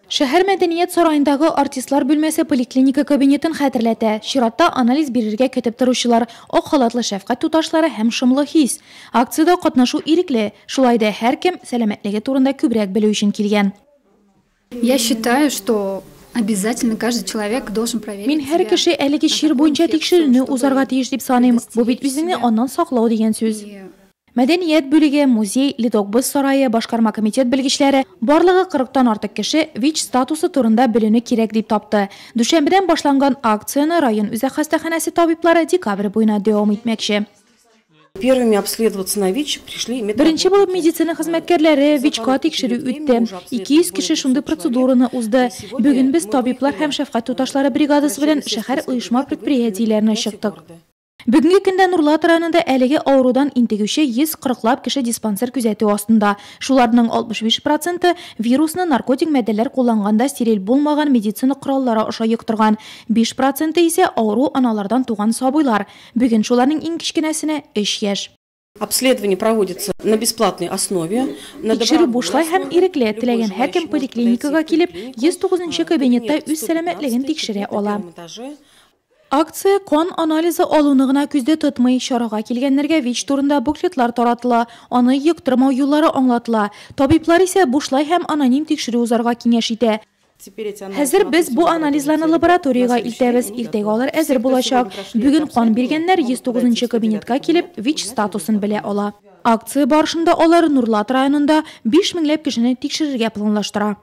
Шәһәр мәдәният сараендагы артистлар бүлмәсе поликлиника кабинетын хәтерләтә. Чиратта анализ бирергә көтеп торучылар, ак халатлы шәфкать туташлары һәм шомлы хис. Акциядә катнашу ирекле, шулай да һәркем сәламәтлеге турында күбрәк белү өчен килгән. Я считаю, что обязательно каждый человек должен проверить Мин һәр себя кеше әлеге на чир такую буенча инфекцию, тикшеренү чтобы узарга тиеш дип саныйм. Бу бит үзеңне предостеречь себя. аннан саклау дигән сүз. И Мәдәният бүлеге, музей, Ледок боз сарае, башкарма комитет белгечләре, барлыгы кырыктан артык кеше ВИЧ статусы турында белүне кирәк дип тапты. Дүшәмбедән башланган акцияне район үзәк хастаханәсе табиблары декабрь буена дәвам итмәкче. Первыми обследоваться на ВИЧ пришли Беренче булып медработники. медицина хезмәткәрләре ВИЧка тикшерү үтте. 200 кеше шундый процедураны узды. Бүген без табиблар һәм шәфкать туташлары бригадасы белән шәһәр оешма-предприятиеләренә чыктык. Бүгенге көндә Нурлат районында әлеге авырудан интегүче 140лап кеше диспансер күзәтү астында. Шуларның 65 проценты вирусны наркотик матдәләр кулланганда стериль булмаган медицина кораллары аша йоктырган. 5 проценты исә авыру аналардан туган сабыйлар. Бүген шуларның иң кечкенәсенә 3 яшь. Обследование проводится на бесплатной основе. На Тикшерү добровольной бушлай һәм основе. ирекле. Любой Теләгән һәркем желающий может поликлиникага подойти в килеп, поликлинику, 109 кабинетта кабинет үз сәламәтлеген 115, тикшерә на ала. первом этаже. Акция кан анализы алуны гына күздә тотмый. Чарага килгәннәргә ВИЧ турында буклетлар таратыла, аны йоктырмау юллары аңлатыла. Табиблар исә бушлай һәм аноним тикшерү узарга киңәш итә. Хәзер без бу анализларны лабораториягә илтәбез. Иртәгә алар әзер булачак. Бүген кан биргәннәр 109 кабинетка килеп, ВИЧ статусын белә ала. Акция барышында алар Нурлат районында 5 меңләп кешене тикшерергә планлаштыра.